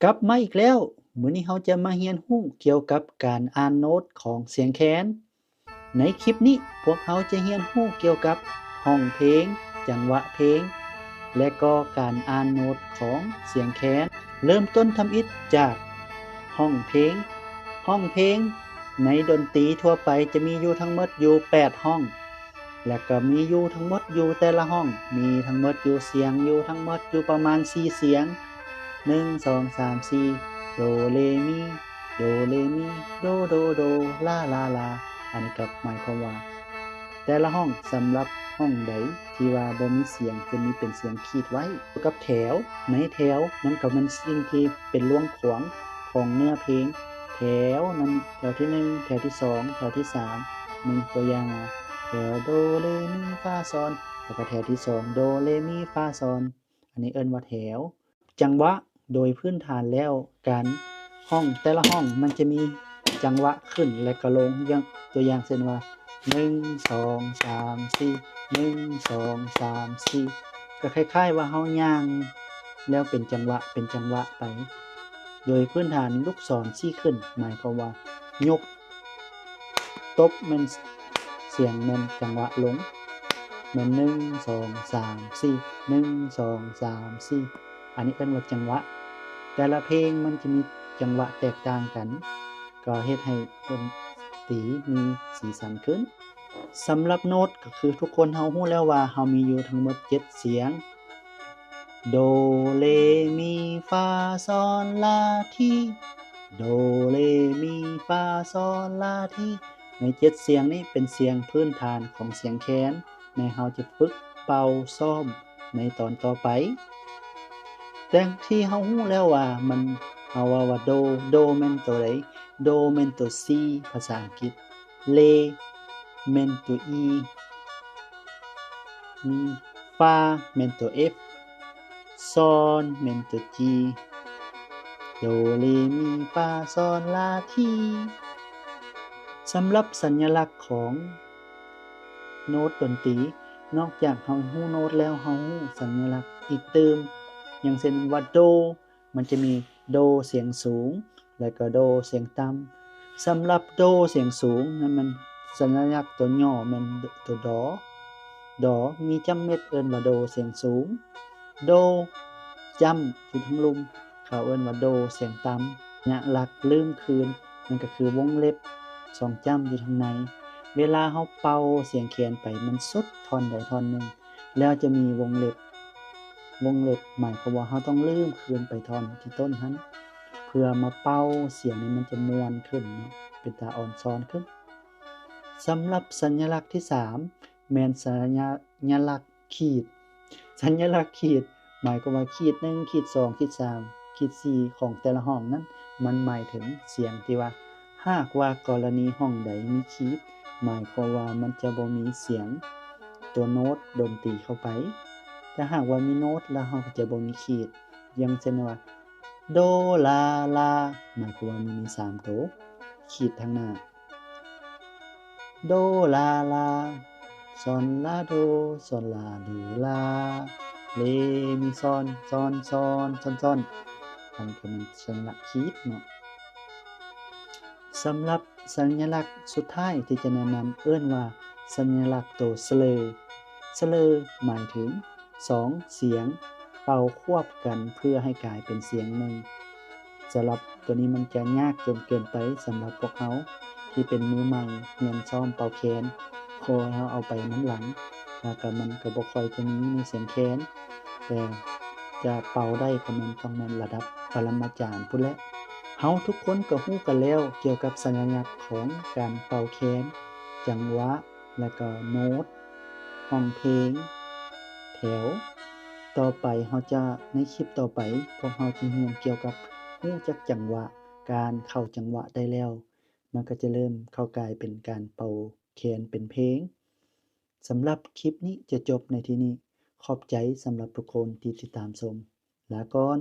ກັບມາອີກແລ້ວ, ມື້ນີ້ເຮົາຈະມາຮຽນຮູ້ກ່ຽວກັບການອ່ານໂນ້ດຂອງສຽງແຄນ. ໃນຄລິບນີ້ພວກເຮົາຈະຮຽນຮູ້ກ່ຽວກັບຮ້ອງເພງ, ຈັງຫວະເພງ ແລະກໍການອ່ານໂນ້ດຂອງສຽງແຄນ. ເລີ່ມຕົ້ນທຳອິດຈາກຮ້ອງເພງ. ຮ້ອງເພງໃນດົນຕີທົ່ວໄປຈະມີຢູ່ທັງໝົດຢູ່ແປດຮ້ອງ. ແລ້ວກໍມີຢູ່ທັງໝົດຢູ່ແຕ່ລະຫ້ອງ ມີທັງໝົດຢູ່ສຽງ ຢູ່ທັງໝົດຢູ່ປະມານສີ່ສຽງ ໜຶ່ງ ສອງ ສາມ ສີ່ ໂດ ເລ ມີ ໂດ ເລ ມີ ໂດ ໂດ ໂດ ລາ ລາ ລາ. ອັນນີ້ກໍໝາຍຄວາມວ່າ ແຕ່ລະຫ້ອງ ສຳລັບຫ້ອງໃດທີ່ວ່າບໍ່ມີສຽງ ຈະມີເປັນສຽງຂີດໄວ້. ກັບແຖວ ໃນແຖວ ມັນກໍແມ່ນສິ່ງທີ່ເປັນລວງຂວາງຂອງເນື້ອເພງ. ແຖວນັ້ນ ແຖວທີໜຶ່ງ ແຖວທີສອງ ແຖວທີສາມ. ມີຕົວຢ່າງວ່າ ແຖວໂດເລມີຟາຊອນ ແລ້ວກໍແຖວທີສອງໂດເລມີຟາຊອນ. ອັນນີ້ເອີ້ນວ່າແຖວ. ຈັງຫວະ ໂດຍພື້ນຖານແລ້ວ ການຮ້ອງແຕ່ລະຫ້ອງມັນຈະມີຈັງຫວະຂຶ້ນ ແລະກໍລົງ. ຢ່າງ ຕົວຢ່າງເຊັ່ນວ່າ ໜຶ່ງ ສອງ ສາມ ສີ່ ໜຶ່ງ ສອງ ສາມ ສີ່ ກໍຄ້າຍໆວ່າເຮົາຍ່າງແລ້ວເປັນຈັງຫວະ ເປັນຈັງຫວະໄປ. ໂດຍພື້ນຖານລູກສອນຊີ້ຂຶ້ນ ໝາຍຄວາມວ່າຍົກ ຕົບແມ່ນສຽງແມ່ນຈັງຫວະລົງ ແມ່ນໜຶ່ງ ສອງ ສາມ ສີ່ ໜຶ່ງ ສອງ ສາມ ສີ່. ອັນນີ້ເອີ້ນວ່າຈັງຫວະ. ແຕ່ລະເພງມັນຈະມີຈັງຫວະແຕກຕ່າງກັນ ກໍເຮັດໃຫ້ດົນຕີມີສີສັນຂຶ້ນ. ສຳລັບໂນ້ດກໍຄືທຸກຄົນເຮົາຮູ້ແລ້ວວ່າເຮົາມີຢູ່ທັງໝົດເຈັດສຽງ ໂດ ເລ ມີ ຟາ ຊອນ ລາ ທີ ໂດ ເລ ມີ ຟາ ຊອນ ລາ ທີ. ໃນເຈັດສຽງນີ້ເປັນສຽງພື້ນຖານຂອງສຽງແຄນ ແລະເຮົາຈະຝຶກເປົ່າຊ້ອມໃນຕອນຕໍ່ໄປ. ແຕ່ທີ່ເຮົາຮູ້ແລ້ວວ່າມັນ ເຮົາເວົ້າວ່າໂດ ໂດແມ່ນໂຕໃດ? ໂດແມ່ນໂຕ C ພາສາອັງກິດ, ເລແມ່ນໂຕ E, ມີ ຟາແມ່ນໂຕ F, ຊອນແມ່ນໂຕ G. ໂດ ເລ ມີ ຟາ ຊອນ ລາ ທີ. ສຳລັບສັນຍະລັກຂອງໂນ້ດດົນຕີ, ນອກຈາກເຮົາຮູ້ໂນ້ດແລ້ວ, ເຮົາຮູ້ສັນຍະລັກອີກຕື່ມ. ຢ່າງເຊັ່ນວ່າໂດ ມັນຈະມີໂດສຽງສູງ ແລະກໍໂດສຽງຕ່ຳ. ສຳລັບໂດສຽງສູງນັ້ນ ມັນສັນຍະລັກຕົວຫຍໍ້ແມ່ນຕົວ ດ. ດ ມີຈ້ຳເມັດເອີ້ນວ່າໂດສຽງສູງ, ໂດຈ້ຳຢູ່ທາງລຸ່ມ ເຂົາເອີ້ນວ່າໂດສຽງຕ່ຳ. ສັນຍະລັກລືມຄືນ ນັ້ນກໍຄືວົງເລັບສອງຈ້ຳຢູ່ທາງໃນ. ເວລາເຮົາເປົ່າສຽງແຄນໄປ ມັນສຸດທ່ອນໃດທ່ອນໜຶ່ງ ແລ້ວຈະມີວົງເລັບ, ວົງເລັບໝາຍຄວາມວ່າເຮົາຕ້ອງລືມຄືນໄປທ່ອນທີ່ຕົ້ນຫັ້ນ ເພື່ອມາເປົ່າສຽງໃຫ້ມັນຈະມ່ວນຂຶ້ນເນາະ, ເປັນຕາອ່ອນຊອນຂຶ້ນ. ສຳລັບສັນຍະລັກທີສາມ ແມ່ນສັນຍະລັກຂີດ. ສັນຍະລັກຂີດ ໝາຍຄວາມວ່າຂີດໜຶ່ງ, ຂີດສອງ, ຂີດສາມ, ຂີດສີ່ ຂອງແຕ່ລະຫ້ອງນັ້ນ ມັນໝາຍເຖິງສຽງທີ່ວ່າ ຫາກວ່າກໍລະນີຫ້ອງໃດມີຂີດ ໝາຍຄວາມວ່າມັນຈະບໍ່ມີສຽງຕົວໂນ້ດດົນຕີເຂົ້າໄປ. ແຕ່ຫາກວ່າມີໂນ້ດແລ້ວ ເຮົາກໍຈະບໍ່ມີຂີດ. ຢ່າງເຊັ່ນວ່າ ໂດ ລາ ລາ ໝາຍຄວາມວ່າມັນມີສາມໂຕຂີດທາງໜ້າ. ໂດ ລາ ລາ ຊອນ ລາ ໂດ ຊອນ ລາ ໂດ ລາ ເລ ມີ ຊອນ ຊອນ ຊອນ ຊອນ ຊອນ. ອັນນີ້ກໍແມ່ນສັນຍະລັກຂີດເນາະ. ສຳລັບສັນຍະລັກສຸດທ້າຍທີ່ຈະແນະນຳ ເອີ້ນວ່າສັນຍະລັກໂຕສະເລີ. ສະເລີໝາຍເຖິງ ສອງສຽງເປົ່າຄວບກັນເພື່ອໃຫ້ກາຍເປັນສຽງໜຶ່ງ. ສຳລັບຕົວນີ້ມັນຈະຍາກຈົນເກີນໄປສຳລັບພວກເຮົາທີ່ເປັນມືໃໝ່ຮຽນຊ້ອມເປົ່າແຄນ. ຂໍໃຫ້ເຮົາເອົາໄປນຳຫຼັງ ແລ້ວກໍມັນກໍບໍ່ຄ່ອຍຈະມີໃນສຽງແຄນ, ແຕ່ຈະເປົ່າໄດ້ກໍແມ່ນຕ້ອງແມ່ນລະດັບປະລະມາຈານພຸ້ນແຫຼະ. ເຮົາທຸກຄົນກໍຮູ້ກັນແລ້ວກ່ຽວກັບສັນຍະລັກຂອງການເປົ່າແຄນ, ຈັງຫວະ ແລະກໍໂນ້ດ, ຮ້ອງເພງ, ແຖວ. ຕໍ່ໄປເຮົາຈະ, ໃນຄລິບຕໍ່ໄປ ພວກເຮົາຈະຮຽນກ່ຽວກັບຮູ້ຈັກຈັງຫວະ, ການເຂົ້າຈັງຫວະໄດ້ແລ້ວ, ມັນກໍຈະເລີ່ມເຂົ້າກາຍເປັນການເປົ່າແຄນເປັນເພງ. ສຳລັບຄລິບນີ້ຈະຈົບໃນທີ່ນີ້. ຂອບໃຈສຳລັບທຸກຄົນທີ່ຕິດຕາມຊົມ. ລາກ່ອນ.